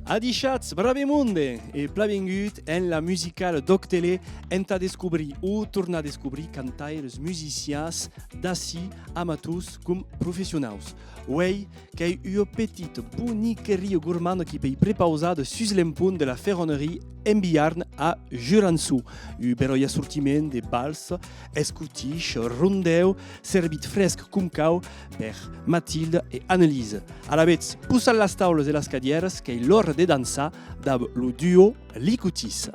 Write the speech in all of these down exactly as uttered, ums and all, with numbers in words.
Adishatz, brave monde, e plan vengut en la musicala d'Òc Tele, entà descobrir o tornar descobrir cantaires, musicians d'ací, amators com professionaus. Uei, qu'ei ua petita boniqueria gormanda qui p'ei prepausada sus l'empont de la Ferronnerie en Biarn a Jurançon. Un beròi assortiment de vals, scottish, rondeu, servit fresc com cau per Matilde e Annelise. Alavetz, possatz las taules e las cadièras, qu'ei l'ora de dançar dab lo duo Licotissa.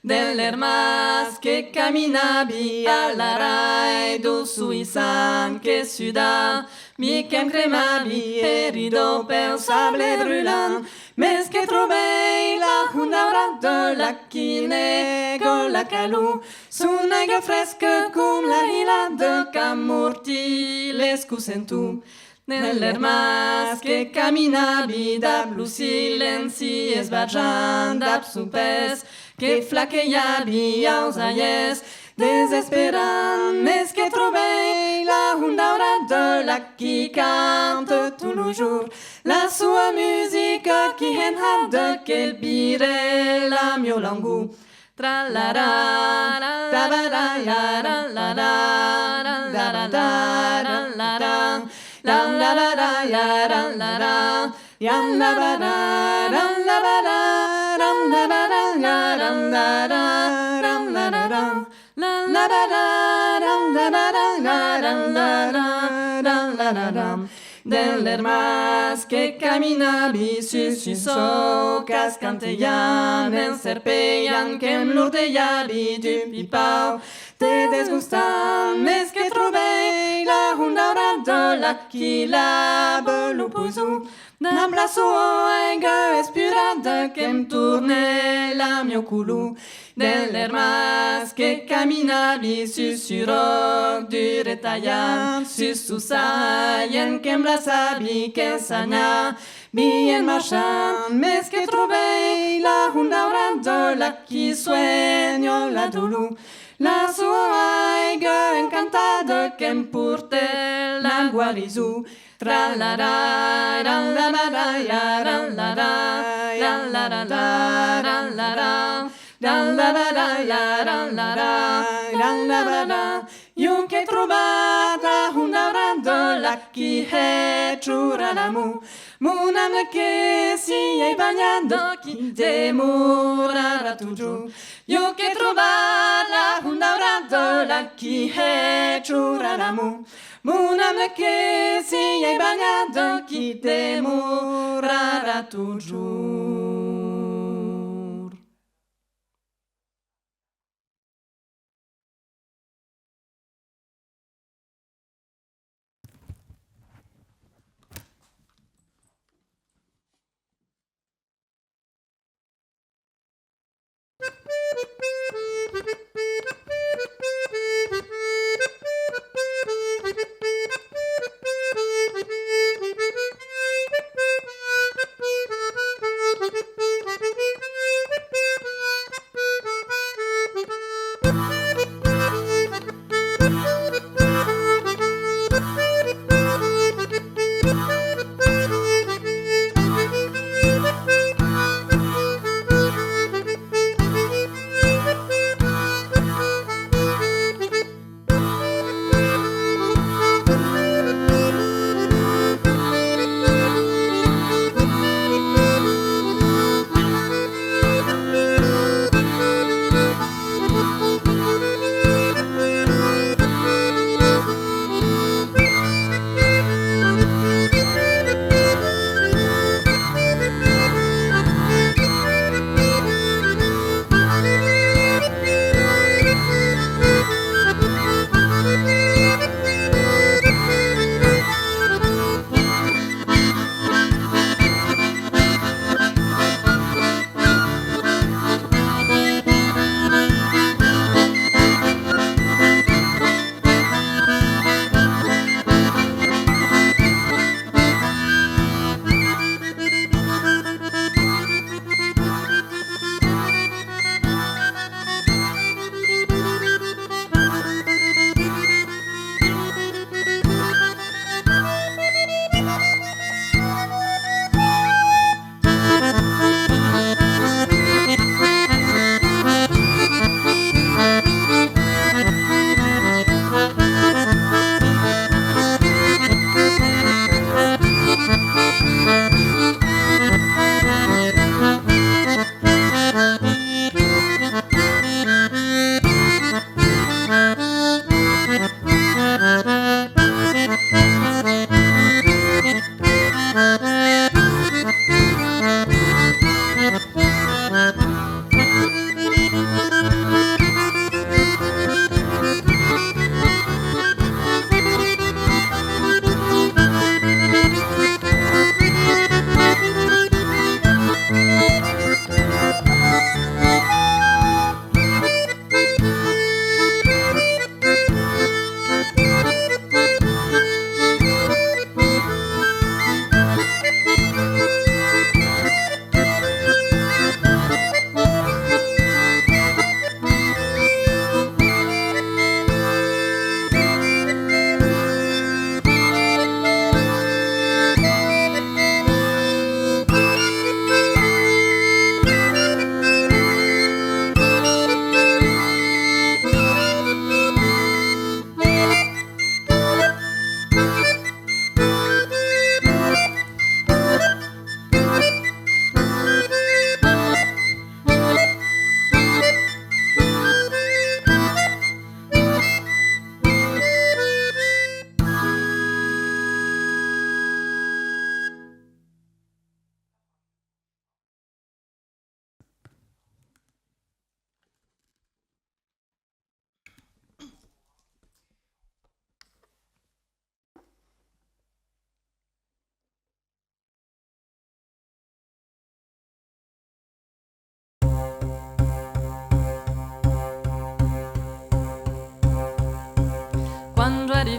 Dens lèr mas que caminavi a la rai, deu soissant que sudavi, que'm cremavi, eri deu peu sable brulant, mes que trobèi la honda aurada, la quine, la calor, son aiga fresca com la hilada, qu'amortís l'escosentor. Dens lèr mas que caminavi dab lo silenci esbarjant dab son pes, que flaquejavi aus aièrs, desesperant, mes que trobèi la honda aurada, la qui canta tot lo jorn la sua musica, qui hèn hada que vire la mieu langor. Dens lèr mas que caminavi sus un sòu, cascantejan, enserpelhan, que'm lordejavi d'un pipau, te desgostant, mes que trobèi la honda aurada, la qui lava lo poison, dab la sua aiga espurada, que'm torne la mieu color. Dens lèr mas que caminavi sus un ròc dur e talhat, sus lo saient que'm laçavi, que'm sanhavi en marchant, mes que trobèi la honda aurada, la qui suenha la dolor, la sua aiga encantada, que'm porte la guarison. Ieu qu'è trobat la honda aurada, la qui hè chorrar l'amor. Mon ame que s'i ei banhada, qui demorarà totjorn. Ieu qu'è trobat la honda aurada, la qui hè chorrar l'amor. Mon ame que s'i ei banhada, qui demorarà totjorn.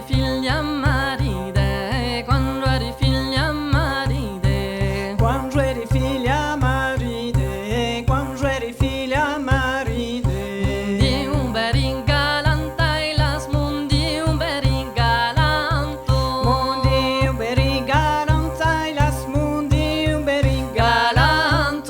Filha maride, quan jo èri filha maride. Quan jo èri filha maride, quan jo èri filha maride. Mon Diu veri galant, ai las, mon Diu veri galant. Mon Diu veri galant, ai las, mon Diu veri galant.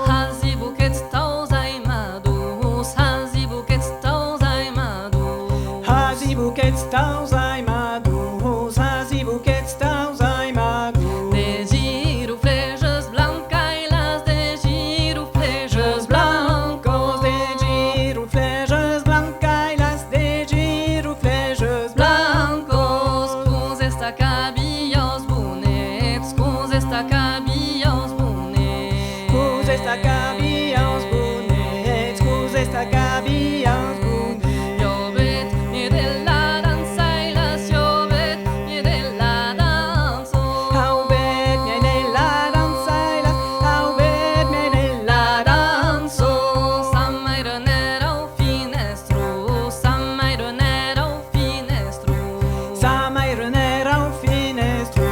Hasi boquets taus aimadors, hasi boquets taus aimadors. Hasi boquets taus aimadors, hasi boquets taus aimadors. De giroflèjas blancas, ai las, de giroflèjas blancas. De giroflèjas blancas, ai las, de giroflèjas blancas. Cosèts tà cabilhar aus bonets, cosèts tà cabilhar aus bonets. Cosèts tà cabilhar aus bonets, cosèts tà cabilhar aus bonets. Aubèth mièg de la dança, ai las, aubèth mièg de la dança. Aubèth mièg de la dança, ai las, aubèth mièg de la dança. Sa maire n'èra au finèstro, sa maire n'èra au finèstro. Sa maire n'èra au finèstro,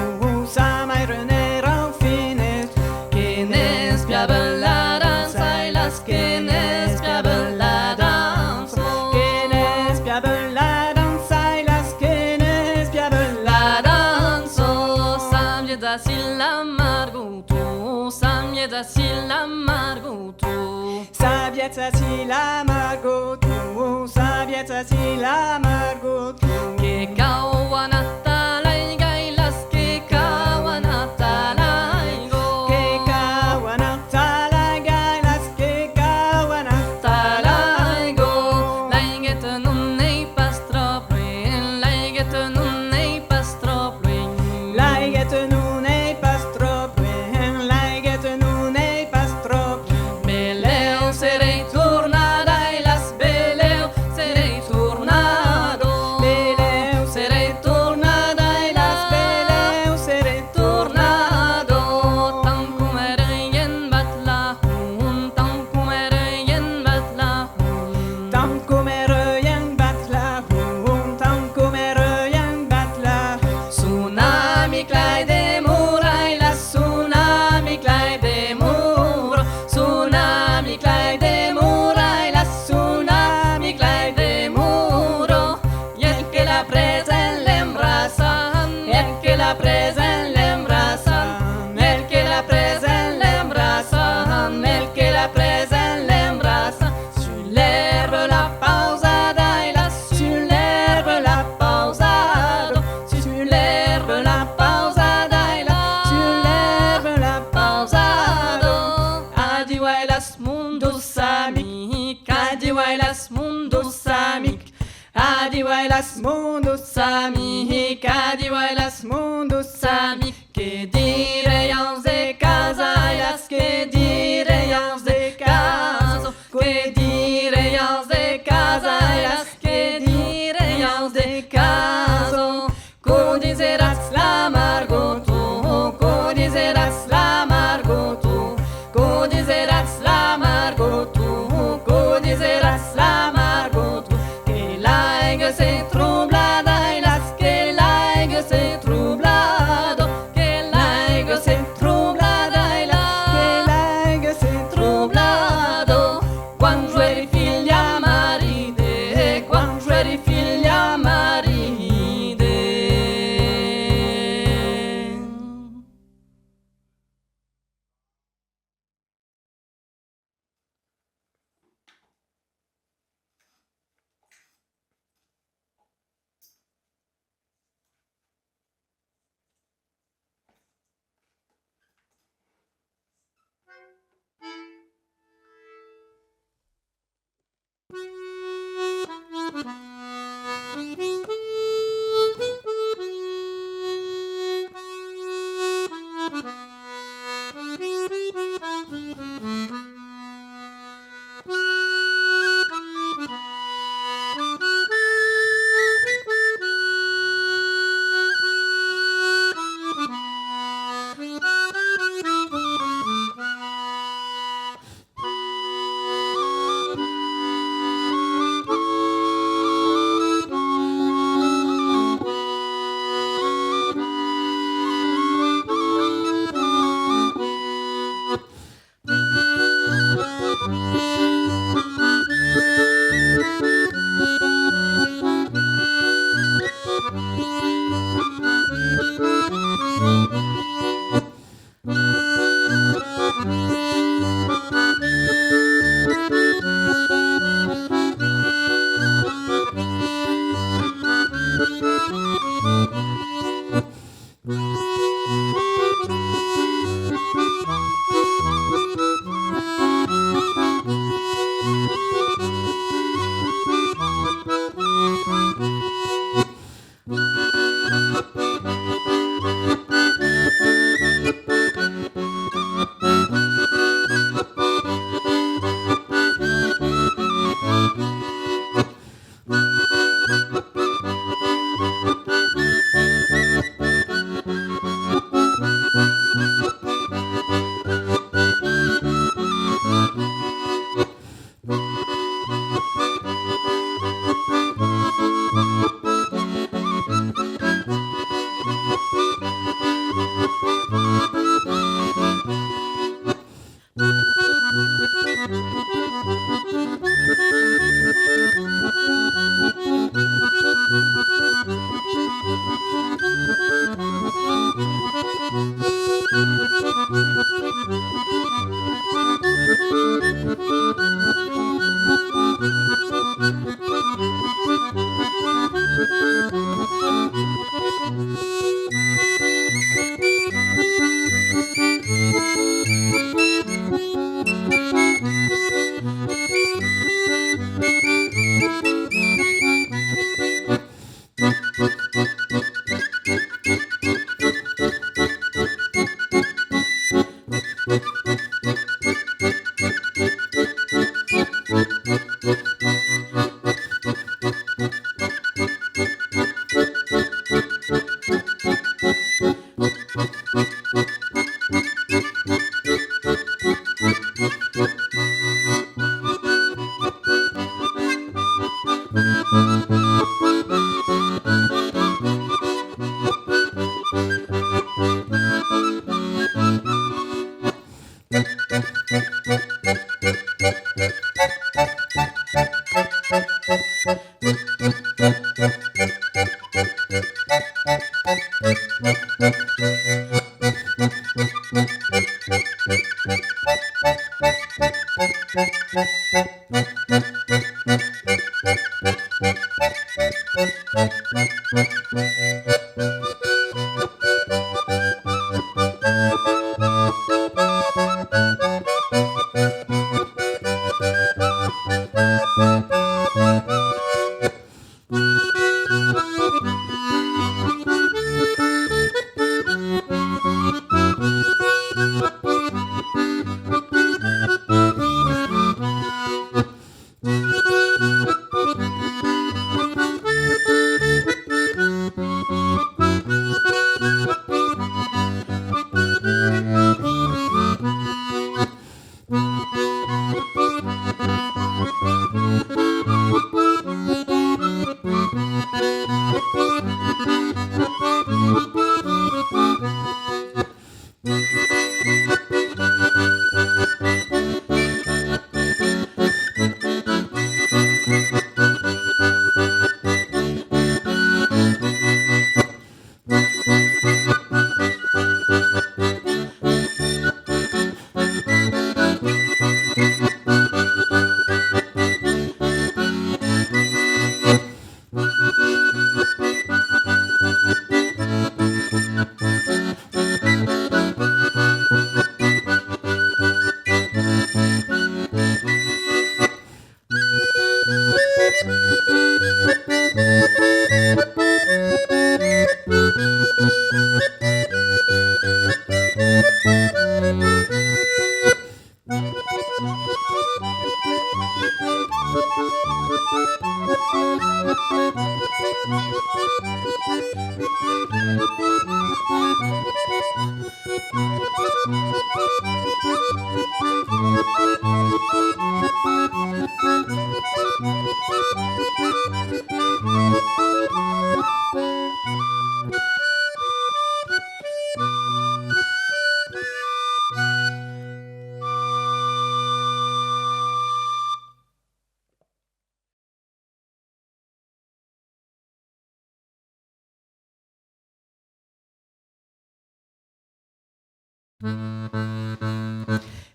sa maire n'èra au finèstro. Que n'espiavan la dança, ai las, que n'espiavan la dança. Que n'espiavan la dança, ai las, que n'espiavan la dança. Sabiatz ací la margota, sabiatz ací la margota. Sabiatz ací la margota, sabiatz ací la margota. Que cau anar tà l'aiga, ai las, que cau anar tà l'aiga. Que cau anar tà l'aiga, ai las, que cau anar tà l'aiga. L'aigueta non ei pas tròp luenh, l'aigueta non ei pas tròp luenh. L'aigueta non ei pas tròp luenh, l'aigueta non ei pas tròp luenh. Belèu serèi tornada, ai las, belèu serèi tornada. Belèu serèi tornada, ai las, belèu serèi tornada. Tant coma èrem en Batla hon, tant coma èrem en Batla hon. Tant coma èrem en Batla hon, tant coma èrem en Batla hon. Son amic lai demora, ai las, son amic lai demora. Son amic lai demora, ai las, son amic lai demora. E el que l'a pres en l'embraça, e el que l'a pres en l'embraça, e el que l'a pres en l'embraça, e el que l'a pres en l'embraça. Sus l'èrba l'a pausada, ai las, sus l'èrba l'a pausada. Sus l'èrba l'a pausada, ai las, sus l'èrba l'a pausada. Adiu, ai las, mon doç amic, adiu, ai las, mon doç amic. Adiu, ai las, mon doç amic, adiu, ai las, mon doç amic. Que dirai aus de casa, ai las, que dirai aus de casa. Que dirai aus de casa, ai las, que dirai aus de casa. Quò diseràs la margota, quò diseràs la margota, quò diseràs la margota, quò diseràs la margota. Que l'aiga s'ei troblada, ai las, que l'aiga s'ei troblada, que l'aiga s'ei troblada, ai las, que l'aiga s'ei troblada. Quan jo èri filha maride, quan jo èri filha maride.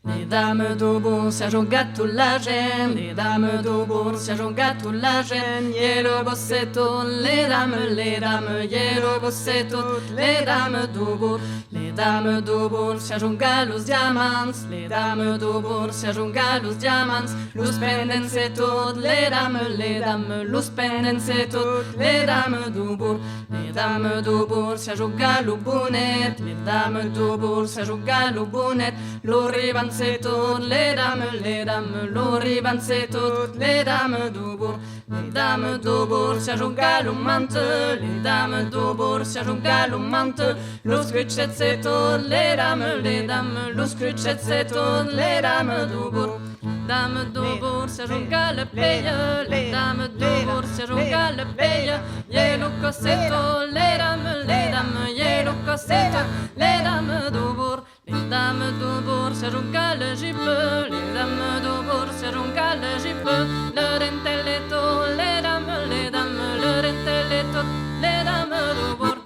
Les dames du bord, s'a jogat tot l'argent. Les dames du bord, s'a jogat tot l'argent. Ieu lo vos se tot, les dames, les dames, ieu lo vos se tot, les dames du bord. Les dames du bord, s'a jogat los diamants. Les dames du bord, s'a jogat los diamants. Los pendents e tot, les dames, les dames, los pendents e tot, les dames du bord. Les dames du bord, s'a jogat lo bonet. Les dames du bord, s'a jogat lo bonet. Los ribans e tot, les dames, les dames, los ribans e tot, les dames du bord. Les dames du bord, s'a jogat lo mante. Les dames du bord, s'a jogat lo mante. Los cruchets e tot, les dames, les dames, los cruchets e tot, les dames du bord. Dames du bord, s'a jogat la pelha. Les dames du bord, s'a jogat la pelha. Ieu lo còs e tot, les dames, les dames, ieu lo còs e tot, les dames du bord. Les dames du bord, s'a jogat la jupe. Les dames du bord, s'a jogat la jupe. Le dentel e tot, les dames, les dames, le dentel e tot, les dames du bord.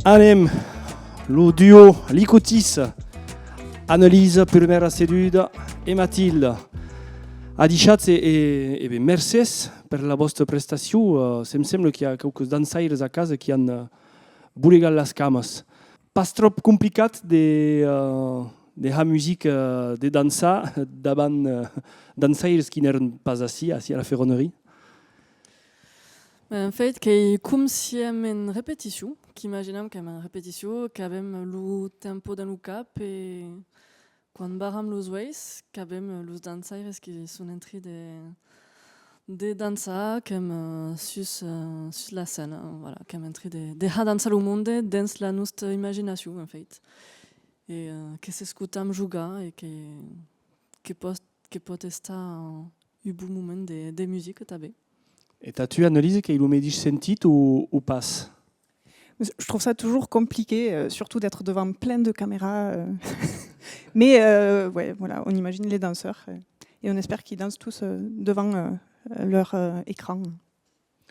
Anem, lo duo Licotis, Annelise, prumèra ceduda, e Matilde. Adishatz e, e, e ben, mercés per la vòsta prestacion. Eh, se'm sembla qu'i a quauques dançaires a casa qui an, eh, bolegat las camas. Pas tròp complicat de, eh, de har musica, eh, de dançar davant, eh, dançaires qui n'èran pas ací, ací a la Ferronnerie? Ben, en fait, qu'ei com siam en repeticion, qu'imaginam qu'èm en repeticion, qu'avem lo tempo dens lo cap e quan barram los uelhs, qu'avem los dançaires qui son en trin de, de dançar, qu'èm, eh, sus, eh, sus la scèna, voilà, qu'èm en trin de, de har dançar lo monde dens la nosta imaginacion, en fait. E, eh, que s'escotam jogar e que, que pòt, que pòt estar un bon moment de, de musica tanben. E tà tu, Annelise, qu'ei lo medish sentit o, o pas? Je trouve ça toujours compliqué, euh, surtout d'être devant plein de caméras, euh. Mais, euh, ouais, voilà, on imagine les danseurs, euh, et on espère qu'ils dansent tous, euh, devant, euh, leur, euh, écran.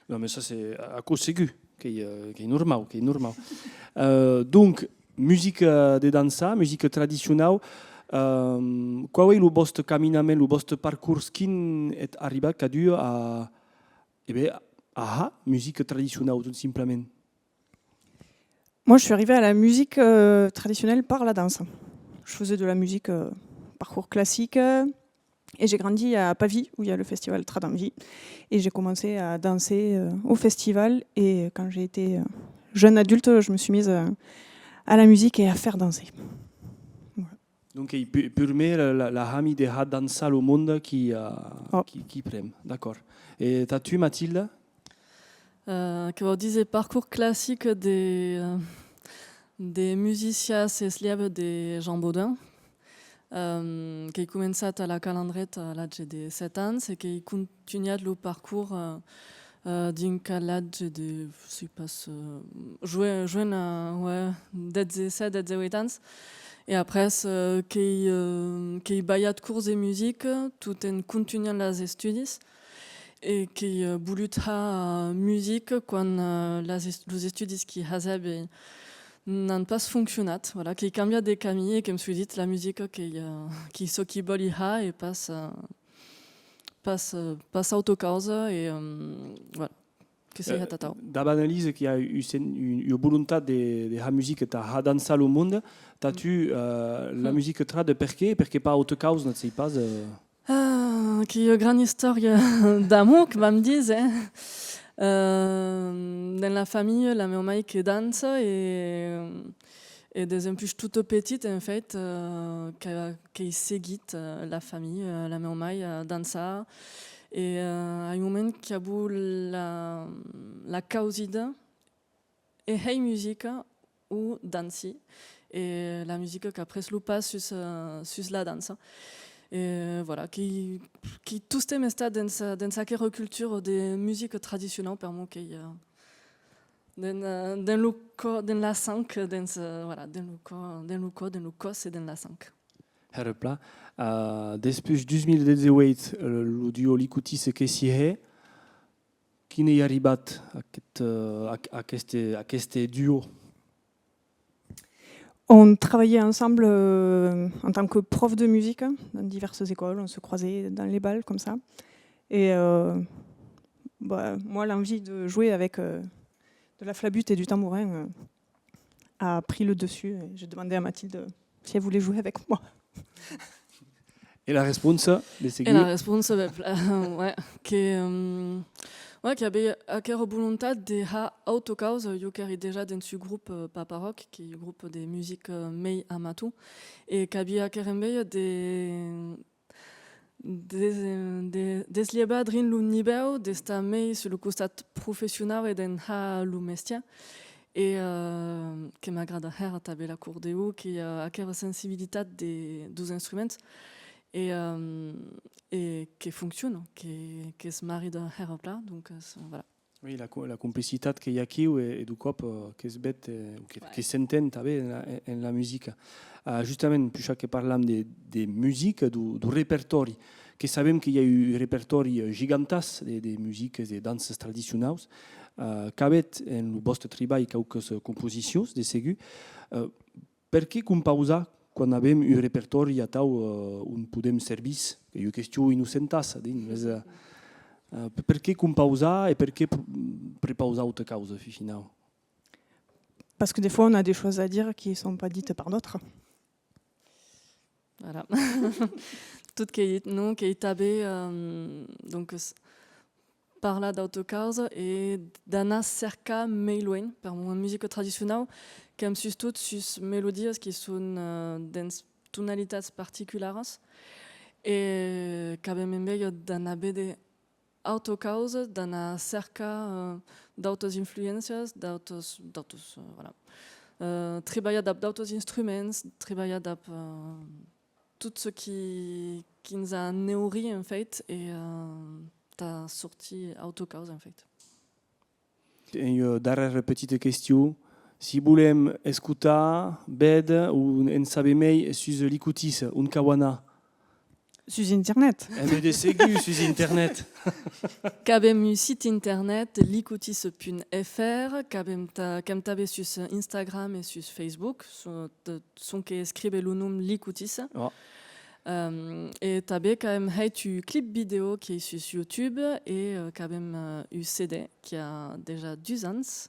Non, mais ça, c'est, aquò segur, qu'ei, euh, qu'ei normau, qu'ei normau. Euh, donc, musica de dançar, musica tradicionau, euh, quau ei lo vòste caminament, lo vòste parcors, quin ètz arribat cadun a, e ben, a har musica tradicionau, tot simplament? Moi, je suis arrivée à la musique, euh, traditionnelle par la danse. Je faisais de la musique, euh, parcours classique, euh, et j'ai grandi à Pavie, où il y a le festival Trad Anvie. Et j'ai commencé à danser, euh, au festival. Et quand j'ai été, euh, jeune adulte, je me suis mise, euh, à la musique et à faire danser. Voilà. Donc, ei pu-, purmèr la, la, la hami de har dançar lo monde qui, euh, qui, qui prem. D'acòrd. E tà tu, Matilde? Euh, que vau díser parcours classic de, euh, de musician s'eslièva de Jean Baudin, euh, qu'ei començat a la Calandreta a l'atge de sèt ans e qu'ei contunhat lo parcors, euh, euh, dinc a l'atge de, sai pas, euh, joen, joen a, ouais, dètz-e-sèt, dètz-e-ueit ans. E après, euh, qu'ei, euh, qu'ei balhat cors de musica, tot en contunhant las estudis. E qu'ei, euh, volut har, euh, musica quan, euh, las est-, los estudis qui hasèvi n'an pas foncionat. Voilà, qu'ei cambiat de camin e que'm soi dit la musica qu'ei, euh, qu'ei çò qui vòli har e pas, euh, pas, euh, pas auta causa e, euh, voilà, que sei, euh, hat atau. Dab Annelise qu'i a un sen-, un, ua volontat de, de har musica tà har dançar lo monde. Tà tu, euh, la musica trad, perqué? Perqué pas auta causa, ne sei pas, euh? Ah, qu'ei ua gran istòria d'amor, que vam díser, eh? Euh, dens la familha, la mea mair que dança e, e desempuish tota petita, en fait, euh, qu'a-, qu'ei seguit, euh, la familha, euh, la mea mair, euh, dançar. E, euh, a un moment qu'i avó la, la causida, e hèi musica o danci. E la musica qu'a pres lo pas sus, eh, sus la dança. E voilà, qu'ei, qu'ei tostemps estat dens, dens aquera cultura de musica tradicionau, per'mor qu'ei, eh, dens, eh, dens lo còr, dens la sang, dens, eh, voilà, dens lo còr, dens lo còr, dens lo còs e dens la sang. Hèra plan. Eh, despuish dus mila dètz-e-ueit, eh, lo duo Licotis que s'i hè, quin ei arribat aqueth, eh, aqu-, aqueste, aqueste duo? On travaillait ensemble, euh, en tant que prof de musique dans diverses écoles. On se croisait dans les bals comme ça. Et, euh, bah, moi, l'envie de jouer avec, euh, de la flabute et du tambourin, euh, a pris le dessus. Et j'ai demandé à Mathilde si elle voulait jouer avec moi. E la responsa, de seguir? E la responsa, ben, pla-, ouais, que, euh, ouais, qu'avia aquera volontat de har auta causa, jo qu'èri dejà dens un grop, euh, Paparoc, qu'ei un grop de musica, euh, mei amator, e qu'avia aquera enveja de, de, de, deslievar drin lo nivèu, d'estar mei sus lo costat professionau e d'en har lo mestièr. E, eh, que m'agrada hèra tanben l'acordeon, que i a aquera sensibilitat de, deus instruments, e, eh, e que fonciona, que, que's marida hèra plan, donc, eh, voilà. Oui, la co-, la complicitat que i a aquiu e, e deu còp, eh, que's ved, eh, o que, ouais, que s'enten tanben en la, en, en la musica. Eh, justament, puish que parlam de, de musica, deu, deu repertòri, que sabem que i a un repertòri, eh, gigantàs de, de musicas, de danças tradicionaus, Eh, qu'avètz en lo vòste tribalh quauques, eh, composicions, de segur. Eh, perqué compausar quan avèm un repertòri atau, eh, on podèm servir? Qu'ei ua question innocentassa, dins, mes, eh, eh, perqué compausar e perqué pr-, prepausar auta causa, fin finau? Parce que des fois, on a des choses à dire qui sont pas dites par d'autres. Voilà. Tot qu'ei dit, non, qu'ei tanben, euh, donc, s- parlar d'auta causa e d'anar cercar mei luenh. Per moment, musica tradicionau, qu'èm sustot sus melodias qui son, euh, dens tonalitats particularas e qu'avem enveja d'anar véder auta causa, d'anar cercar, euh, d'autas influéncias, d'autas, d'autas, euh, voilà. Euh, tribalhar dab d'autas instruments, tribalhar dab, euh, tot çò qui, qui'ns a neurit, en fait, e, euh, tà sortir auta causa, en fait. E ua darrèra petita question. Si volem escotar, véder o en saber mei sus Licotissa, on cau anar? Sus internet. E ben de segur, sus internet. Qu'avem un site internet, licotissa punt F R, qu'avem ta-, qu'èm tanben sus Instagram e sus Facebook, so-, de- sonque escriver lo nom Licotissa. Oh. Euh, e tanben qu'avem hèit un clip vidèo qui ei sus YouTube e, euh, qu'avem, euh, un C D qui a dejà dus ans,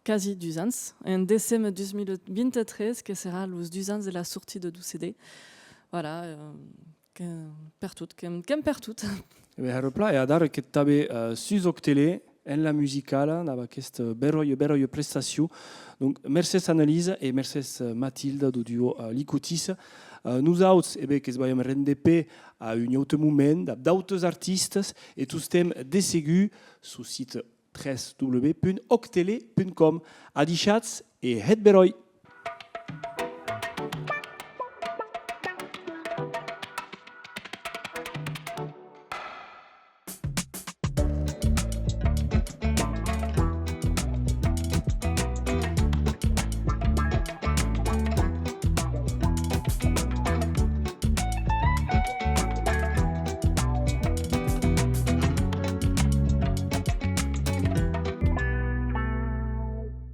quasi dus ans, en deceme dus mila vint-e-tres, que serà los dus ans de la sortida deu C D. Voilà, euh, que, pertot, qu'èm, qu'èm pertot. E ben, hèra plan, e adara que tanben, euh, sus Òc Tele, en la musicala, dab aquesta beròia, beròia prestacion. Donc, mercés Annelisa e mercés, euh, Matilda, deu duo, euh, Licotissa. Euh, nosauts, e ben, que's balham rendre pè a un aute moment, dab d'autes artistas, e tostemps de segur, sul site tres W punt òctele punt com. Adishatz e hètz beròi!